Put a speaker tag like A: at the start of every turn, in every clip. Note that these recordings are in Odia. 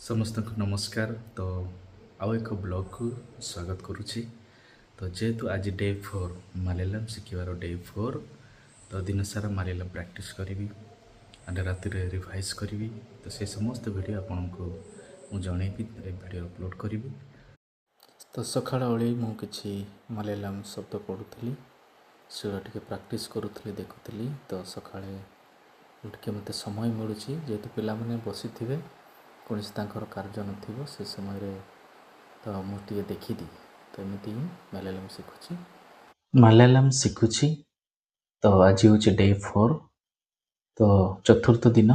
A: ସମସ୍ତଙ୍କୁ ନମସ୍କାର। ତ ଆଉ ଏକ ବ୍ଲଗ୍କୁ ସ୍ୱାଗତ କରୁଛି। ତ ଯେହେତୁ ଆଜି ଡେ 4, ମାଲାୟାଲମ୍ ଶିଖିବାର ଡେ 4, ତ ଦିନସାରା ମାଲାୟାଲମ୍ ପ୍ରାକ୍ଟିସ୍ କରିବି ଆଣ୍ଡ ରାତିରେ ରିଭାଇଜ୍ କରିବି। ତ ସେ ସମସ୍ତ ଭିଡ଼ିଓ ଆପଣଙ୍କୁ ମୁଁ ଜଣେଇବି, ଏ ଭିଡ଼ିଓ ଅପଲୋଡ଼ କରିବି। ତ ସକାଳ ଓଳି ମୁଁ କିଛି ମାଲାୟାଲମ୍ ଶବ୍ଦ ପଢ଼ୁଥିଲି, ସେଗୁଡ଼ା ଟିକେ ପ୍ରାକ୍ଟିସ୍ କରୁଥିଲି, ଦେଖୁଥିଲି। ତ ସକାଳେ ଟିକେ ମୋତେ ସମୟ ମିଳୁଛି, ଯେହେତୁ ପିଲାମାନେ ବସିଥିବେ, କୌଣସି ତାଙ୍କର କାର୍ଯ୍ୟ ନଥିବ ସେ ସମୟରେ, ତ ମୁଁ ଟିକେ ଦେଖିଦିଏ। ତ ଏମିତି ହିଁ ମାଲାୟାଲମ୍ ଶିଖୁଛି, ମାଲାୟାଲମ୍ ଶିଖୁଛି। ତ ଆଜି ହେଉଛି ଡେ 4, ତ ଚତୁର୍ଥ ଦିନ।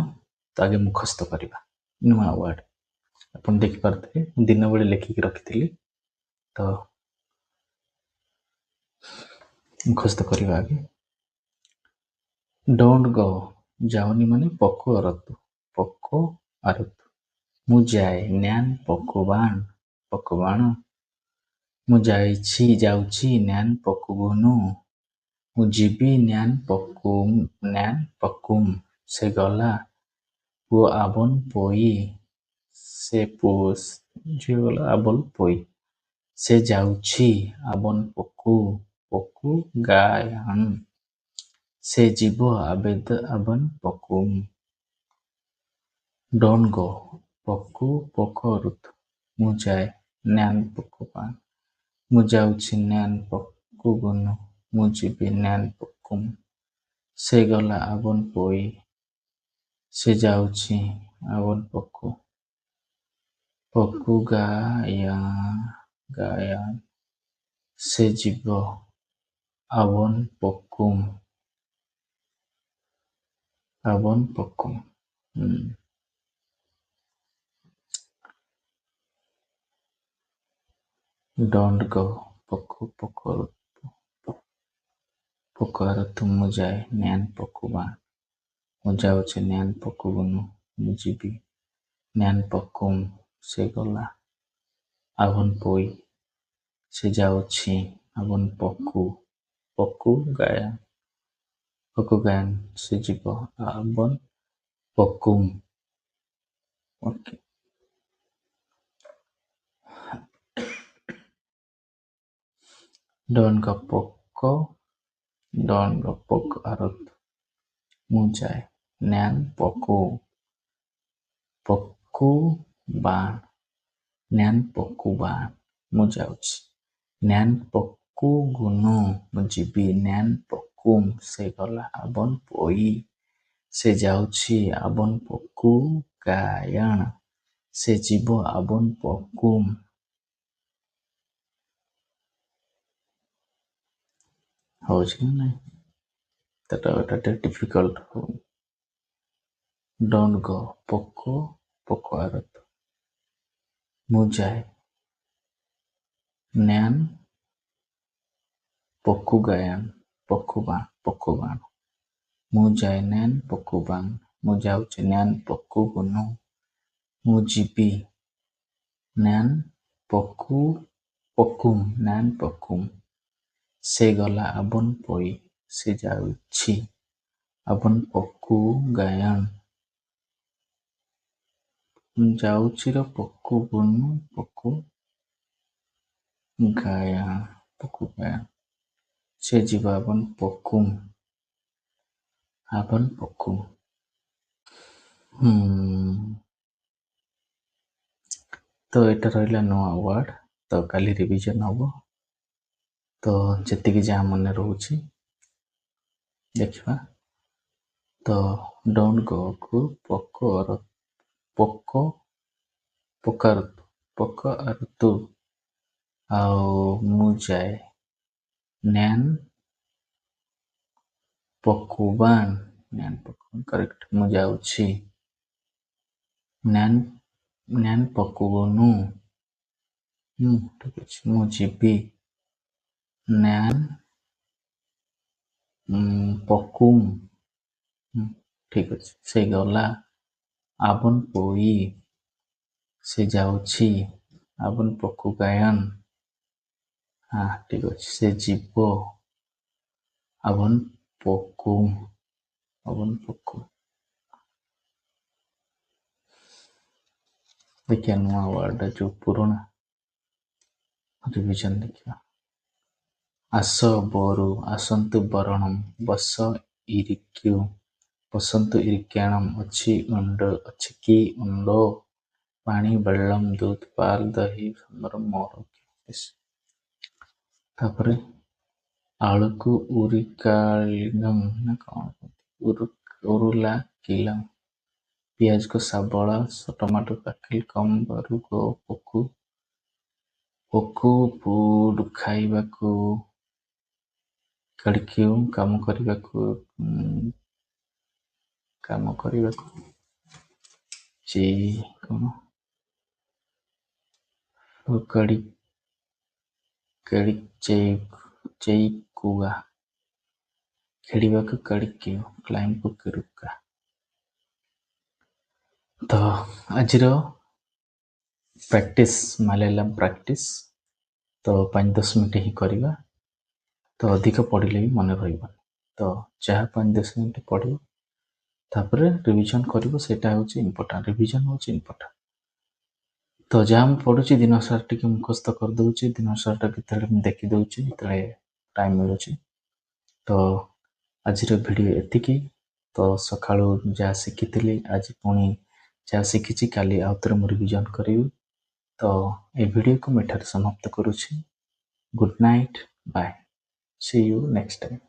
A: ତ ଆଗେ ମୁଖସ୍ଥ କରିବା ନୂଆ ୱାର୍ଡ଼। ଆପଣ ଦେଖିପାରୁଥିବେ, ମୁଁ ଦିନବେଳେ ଲେଖିକି ରଖିଥିଲି। ତ ମୁଖସ୍ଥ କରିବା ଆଗେ। Don't ଗୋ, ଯାଉନି ମାନେ ପୋକ ଅରତୁ, ପୋକ ଆରତୁ। ମୁଁ ଯାଏ, ନ୍ୟାନ୍ ପୋକୁବାଣ, ପୋକୁବାଣ। ମୁଁ ଯାଇଛି, ଯାଉଛି, ନ୍ୟାନ୍ ପୋକୁଗୁନୁ। ମୁଁ ଯିବି, ନ୍ୟାନ୍ ପୋକୁମ୍, ନ୍ୟାନ୍ ପୋକୁମ୍। ସେ ଗଲା, ପୁଅ ଆବନ ପୋଇ, ସେ ପୁଅ ଝିଅ ଗଲା, ଆବଲ ପୋଇ। ସେ ଯାଉଛି, ଆବନ ପୋକୁ, ପୋକୁ ଗାୟନ। ସେ ଯିବ, ଆବେଦ ଆବନ ପୋକୁମ୍। Don't go, ପୋକୁ ପୋକ ଋତୁ। ମୁଁ ଯାଏ, ନ୍ୟାନ୍ ପୋକୁବାନ। ମୁଁ ଯାଉଛି, ନ୍ୟାନ୍ ପୋକୁଗୁନୁ। ମୁଁ ଯିବି, ନ୍ୟାନ୍ ପୋକୁମ୍। ସେ ଗଲା, ଆବନ ପୋଇ। ସେ ଯାଉଛି, ଆବନ ପୋକୁ, ପୋକୁ ଗାୟନ। ସେ ଯିବ, ଆବନ ପୋକୁମ୍, ଆବନ ପୋକୁମ୍। Don't go, ପୋକୁ ପୋକ ପୋକ ଋତୁ। ମୁଁ ଯାଏ, ନ୍ୟାନ୍ ପୋକୁବାଣ। ମୁଁ ଯାଉଛି, ନ୍ୟାନ୍ ପୋକୁଗୁନୁ। ମୁଁ ଯିବି, ନ୍ୟାନ୍ ପୋକୁମ୍। ସେ ଗଲା, ଆବନ ପୋଇ। ସେ ଯାଉଛି, ଆବନ ପୋକୁ, ପୋକୁ ଗାୟନ, ପୋକୁ ଗାୟନ। ସେ ଯିବ, ଆବନ ପୋକୁମ୍। ଓକେ। Don't go, ପୋକ, don't go, ପୋକ ଆରତ। ମୁଁ ଯାଏ, ନ୍ୟାନ୍ ପୋକୁ, ପୋକୁ ବାଣ, ନ୍ୟାନ୍ ପୋକୁ ବାଣ। ମୁଁ ଯାଉଛି, ନ୍ୟାନ୍ ପୋକୁ ଗୁନୁ। ମୁଁ ଯିବି, ନ୍ୟାନ୍ ପୋକୁମ୍। ସେ ଗଲା, ଆବନ ପୋଇ। ସେ ଯାଉଛି, ଆବନ ପୋକୁ ଗାୟଣ। ସେ ଯିବ, ଆବନ ପୋକୁମ୍। ହେଉଛି ନା ନାଇଁ? ତାଟା ଏଟା ଟିକେ ଡିଫିକଲ୍ଟ ହଉନି। Don't go, ପୋକ ପୋକ ଆରତ। ମୁଁ ଯାଏ, ନ୍ୟାନ୍ ପୋକୁ ଗାୟନ, ପୋକୁବାଣ, ପୋକୁବାଣ। ମୁଁ ଯାଏ, ନ୍ୟାନ୍ ପୋକୁବାଣ। ମୁଁ ଯାଉଛି, ନ୍ୟାନ୍ ପୋକୁଗୁନୁ। ମୁଁ ଯିବି, ନ୍ୟାନ୍ ପୋକୁ ପୋକୁମ୍, ନ୍ୟାନ୍ ପୋକୁମ୍। ସେ ଗଲା, ଆବନ ପୋଇ। ସେ ଯାଉଛି, ଆବନ ପୋକୁ ଗାୟନ। ଯାଉଛିର ପୋକୁ ଗୁନୁ, ପୋକୁ ଗାୟନ, ପୋକୁ ଗାୟନ। ସେ ଯିବ, ଆବନ ପୋକୁମ୍, ଆବନ ପୋକୁମ୍। ତ ଏଇଟା ରହିଲା ନୂଆ ୱାର୍ଡ଼। ତ କାଲି ରିଭିଜନ୍ ହବ। ତ ଯେତିକି ଯାହା ମନେ ରହୁଛି ଦେଖିବା। ତ don't ଗୋକୁ ପୋକ ପୋକ ପୋକା ଋତୁ, ପୋକ ଋତୁ। ଆଉ ମୁଁ ଯାଏ, ନ୍ୟାନ୍ ପୋକୁବାଣ, ନ୍ୟାନ୍ ପୋକୁବାଣ, କରେକ୍ଟ। ମୁଁ ଯାଉଛି, ନ୍ୟାନ୍ ନ୍ୟାନ୍ ପୋକୁଗୁନୁ। ଠିକ ଅଛି। ମୁଁ ଯିବି, ନ୍ୟାନ୍ ପୋକୁମ୍। ଠିକ ଅଛି। ସେ ଗଲା, ଆବନ ପୋଇ। ସେ ଯାଉଛି, ଆବନ ପୋକୁ ଗାୟନ। ହଁ, ଠିକ ଅଛି। ସେ ଯିବ, ଆବନ ପୋକୁମ୍, ଆବନ ପୋକୁମ୍। ଦେଖିବା ନୂଆ ୱାର୍ଡ଼, ଯେଉଁ ପୁରୁଣା ରିଭିଜନ୍ ଦେଖିବା। ଆସ ବରୁ, ଆସନ୍ତୁ ବରଣମ୍। ବସ ଇରିକ୍ୟୁ, ବସନ୍ତୁ ଇରିକ୍ୟାଣମ୍। ଅଛି ଉଣ୍ଡ, ଅଛି କି ଉଣ୍ଡୋ। ପାଣି ବେଳ୍ଳମ୍, ଦୁଧ ପାଲ, ଦହି ସମ୍ବର ମୋର। ତାପରେ ଆଳୁକୁ ଉରିକାଳିଙ୍ଗମ୍ ନା କ'ଣ ଉରୁଲା କିଲଂ। ପିଆଜକୁ ଶାବଳା, ଟମାଟୋ କାକିଲ, କମ୍ ବରୁଗୋ। ପୋକୁ ପୋକୁ ଫୁଡ୍, ଖାଇବାକୁ କାଡ଼ିକ୍ୟୁ, କାମ କରିବାକୁ କାମ କରିବାକୁ ଚି କ'ଣ କାଡ଼ି କାଡ଼ି ଚେଇକୁଗା। ଖେଳିବାକୁ କାଡ଼ିକ୍ୟୁ, କ୍ଲାଇମ୍ବକୁ କିରୁକା। ତ ଆଜିର ପ୍ରାକ୍ଟିସ୍, ମାଲାୟାଲମ୍ ପ୍ରାକ୍ଟିସ୍ ତ 5-10 ମିନିଟ୍ ହିଁ କରିବା। ତ ଅଧିକ ପଢ଼ିଲେ ବି ମନେ ରହିବନି। ତ ଯାହା 5-10 ମିନିଟ୍ ପଢ଼ିବ, ତାପରେ ରିଭିଜନ୍ କରିବ, ସେଇଟା ହେଉଛି ଇମ୍ପୋର୍ଟାଣ୍ଟ। ରିଭିଜନ୍ ହେଉଛି ଇମ୍ପୋର୍ଟାଣ୍ଟ। ତ ଯାହା ମୁଁ ପଢ଼ୁଛି ଦିନ ସାରା ଟିକେ ମୁଖସ୍ଥ କରିଦେଉଛି। ଦିନ ସାରାଟା କେତେବେଳେ ମୁଁ ଦେଖିଦେଉଛି, ଯେତେବେଳେ ଟାଇମ୍ ମିଳୁଛି। ତ ଆଜିର ଭିଡ଼ିଓ ଏତିକି। ତ ସକାଳୁ ଯାହା ଶିଖିଥିଲି, ଆଜି ପୁଣି ଯାହା ଶିଖିଛି, କାଲି ଆଉ ଥରେ ମୁଁ ରିଭିଜନ୍ କରିବି। ତ ଏ ଭିଡ଼ିଓକୁ ମୁଁ ଏଠାରେ ସମାପ୍ତ କରୁଛି। Good night, bye, see you next time.